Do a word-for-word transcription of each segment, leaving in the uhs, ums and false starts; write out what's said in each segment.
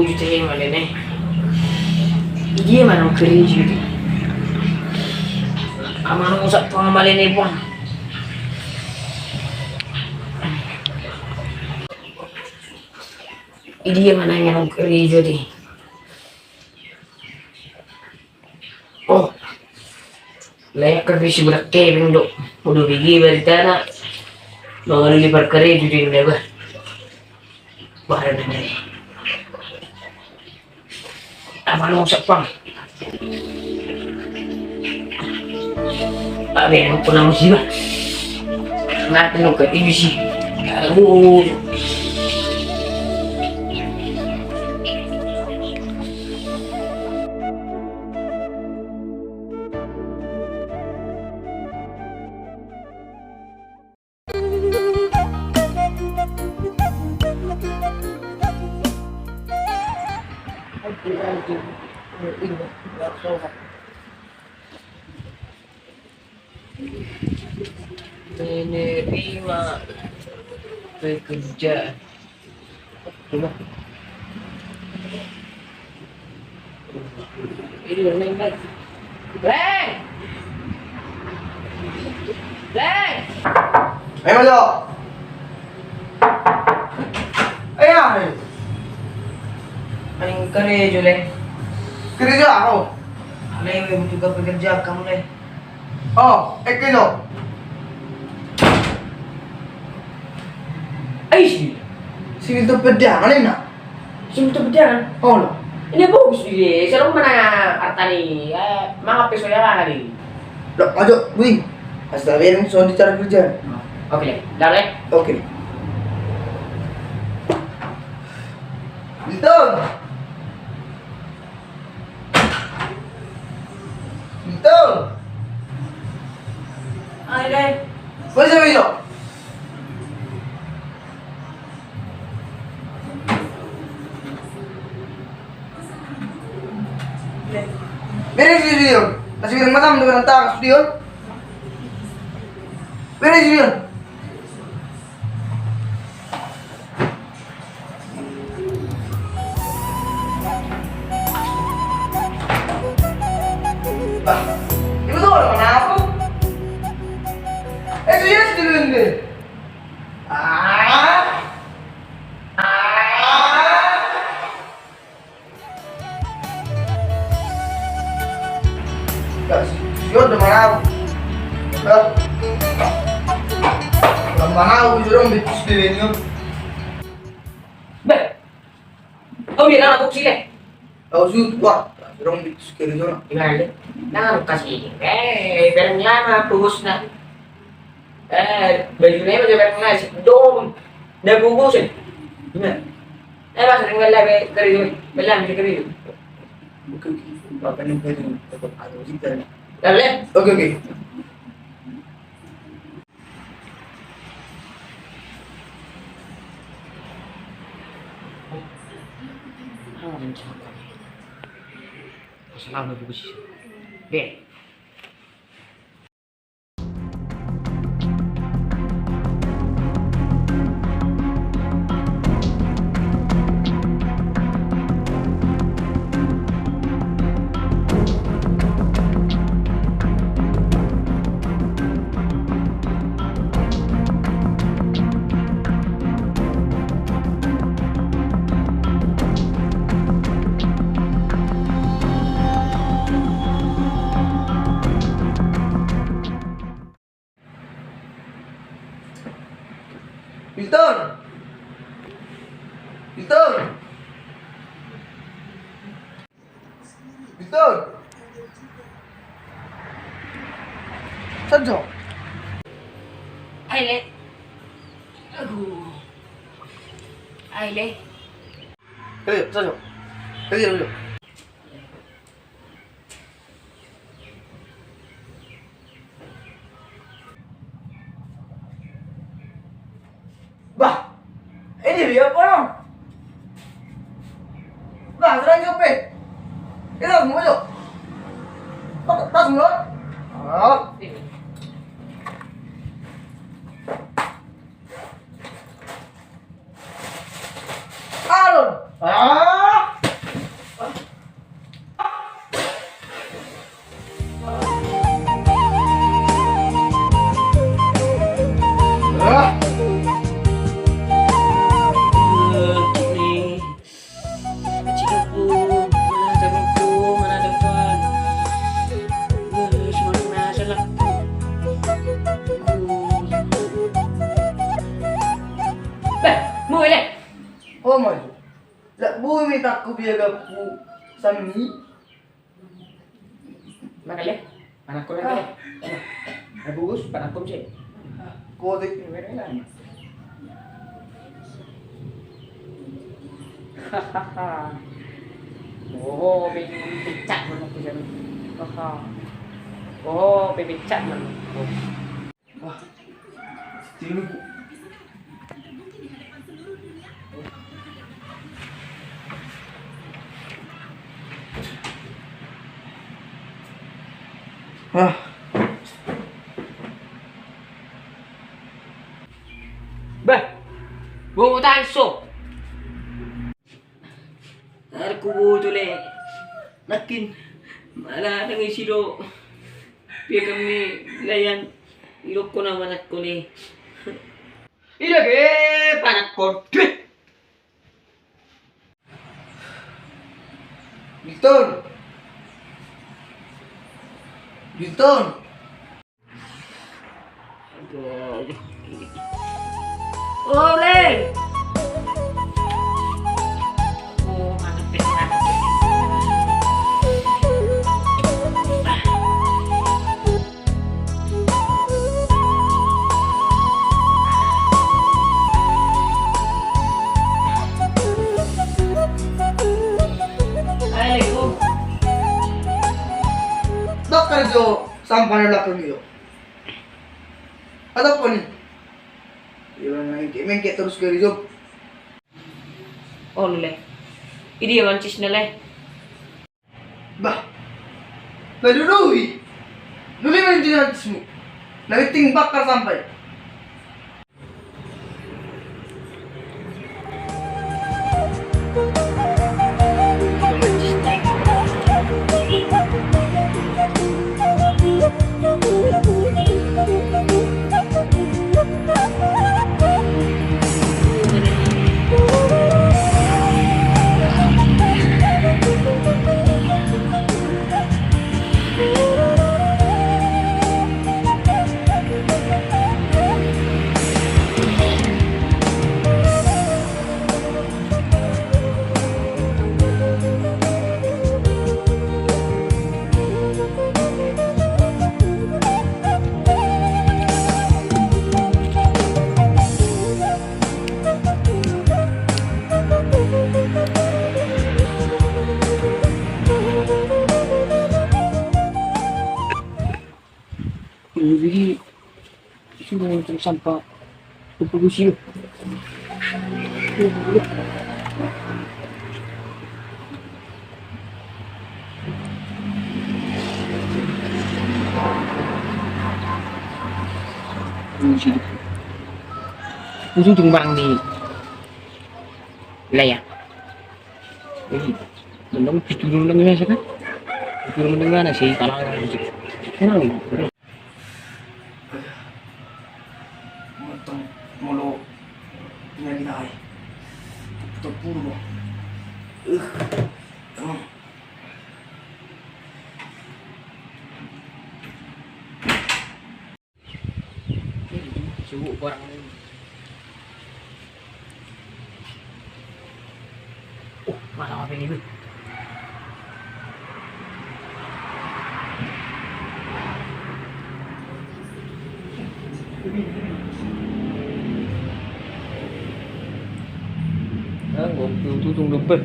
Ite ma lele. Idia ma naung karejo ite. Ama naung sappang ma lele, Puang. Idia ma naung karejo ite. Oh. Layak kan bisi budak kebeng do. Udah bigi baritana. Baru di parkarejo di, bah. Baru di. Ama naung sappang. Abe, aku naung siba. Ngapa lu ke ini sih? Aduh. Menerima pekerjaan. Ini, Leng, Leng. Leng! Leng! Ayo, Leng. Ayo, ayo. Paling karejo, Leng. Karejo ahu? Leng, butuh pekerjaan hamu, Leng. Oh, eke jo. Ais, si Milton Pedangan, Leng, na? Si Milton Pedangan? Oh, lo. Ini bagus dia. Serem mana artani? Eh, mangap pe so ya, Leng. Lo, ajo, bui. Astaga, ini so di cara kerja. Oke, Leng. Dah, Leng. Oke. Milton. Milton. Ai, Leng. Masa, Milton? Bere si Milton. Masih bilang matam dengan tak studio. Bere si Milton. Ah, ini tuh orang apa? Eh, serius dulu ini. Ah. Ah. Siot do manau. Manau jurung di pus di venue. Beh. Kau dia nama tuksi le. Kau sut wah. Jurung di pus kiri jurung. Gimana le? Nah, kasih. Eh, barang lama bungkusna. Eh, baju lama aja barang lama sih. Dom. Nah, bungkusin. Gimana? Eh, Mas, ring bela be keri, bela be keri. Oke, oke. Bapak ni keri, tetap ada musik tadi. Oke, oke. Assalamualaikum. Be. Milton! Milton! Milton! Sanjo! Ai le. Aduh. Ai le. Ayo, Sanjo. Ayo, ayo. Bah, ini dia apa no? Bah, serang jope. Ini langsung aja. Pas mulai. Ah. Alon. Ah. Ho ma jo. Lak boi ma itangku biagamhu sami. Makale, panakkon, makale. Na bagus, panakkon se. Kotik. Hahaha. Oh, pe pecak ma tu jam. Haha. Oh, pe pecak ma. Wah, tilu. Ah. Bah, bobo tanso. Arku boto le. Nangkin mala nang isi do. Piagam ni Layan, idok ho na panakkon i. Ida ge panakkon. Duit. Bilton. Bilton. Ole. Dokter jo. Sampah na belakang i do. Atau apa nih? Dia bilang, "Mengke, mengke terus gari job." Oh, nule. Idi ya mancis nule. Bah. Bah, dudui. Nule mancis mancismu. Na penting bakar sampai. Jadi, suruh ngantar sampah ke pengungsi. Pengungsi. Itu tuh barang di wilayah. Jadi, mending pitu dulu nang biasa kan? Pitu dulu nang mana sih? Kalau tenang. Mantap, molo tinggal kita ai. Tepur, Bang. Eh, tenang. Suhu barang ini. Oh, mana apa ini? Ah, gua tutung dompet.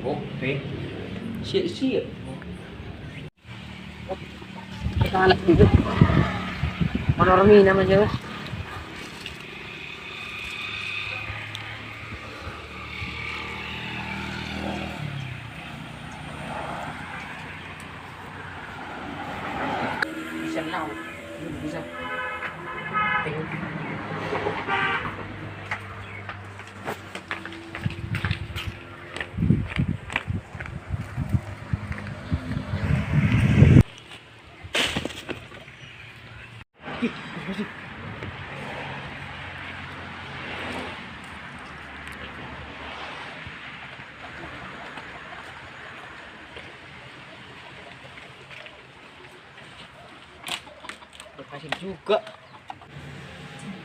Oke. Siap-siap. Galak gitu. Motor mina mah jelas. Bisa nau. Bisa. Berhasil juga.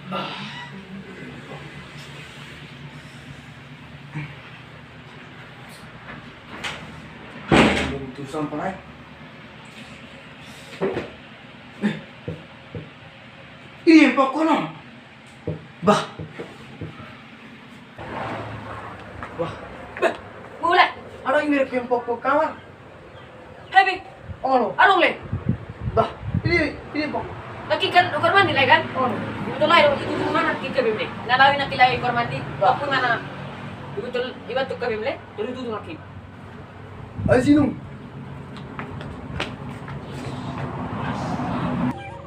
Ah. Sampai. Eh. Ini pokoknya. Bah. Wah. Bah, mulai. Ada yang mirip yang pokok kawan. Hei, Bing. Olo. Adong, Le. Bah, ini, ini, Bang. Nangkin kan ukar mandi, Le, kan? Olo. Iba tu lae, itu tu mana, nangkin kabim, Le. Na lae, nangkin lae ukar mandi. Bah. Aku mana? Iba tu, iba tu kabim, Le. Terus tu, nangkin. Ayo, sinung.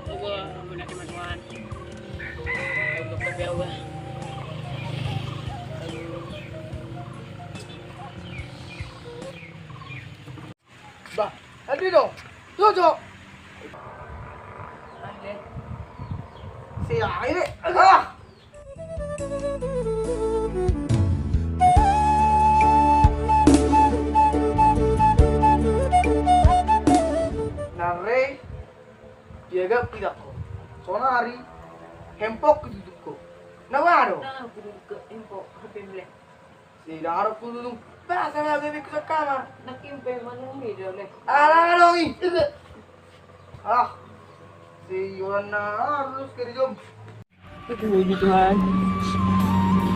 Aduh, ampun, nangkin, Tuhan. Aduh, ampun, ya Allah. Aduh. Bah, andi do. Jojo. Ande. Si ae. Ah. Nare. Dia gak tidak ko. Sonari. Hempok gitu ko. Na wado. Nah, aku duduk ke hempok, H P mle. Sida arok ku duduk. Bah, sama gue bikin kamar. Nangkin pe manung ni dia, Le. Alah, alah, i. Ah. Si Yohan na harus ke di jom. Aduh, puji Tuhan.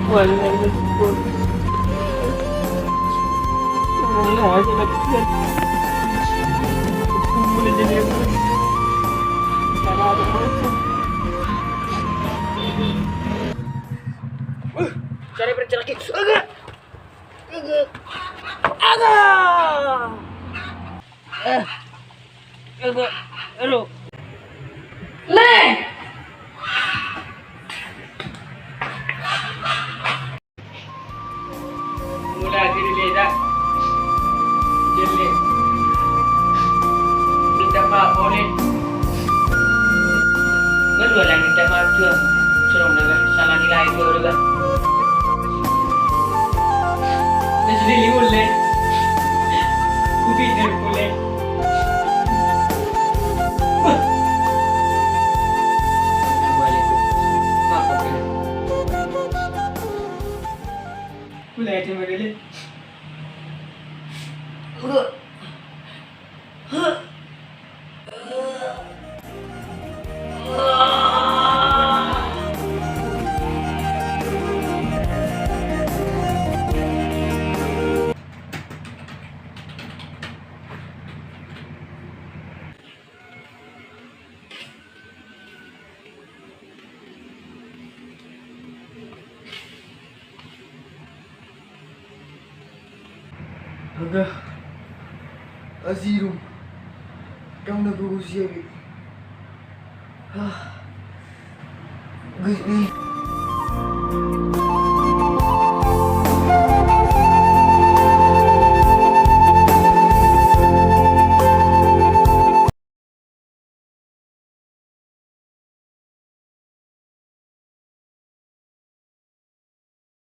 Wallahi, syukur. Semuanya aja lagi. Mulai jadi apa? Karena ada apa? Uh, cari berceraki. Agak. Agak. Agak. Eh. Agak. Aduh. Le. Mulai diri Le, dah. Jadi, minta maaf, boleh. Nggak dua lagi minta maaf juga. Serong dah, salah nilai gua udah. Terus diliun, Le. Kupindah, boleh. Wah. Assalamualaikum. Maaf, Pak. Boleh aja, Mbak Lili. Agak. Asidung. Kang na gugu siabi. Ah. Gus ni.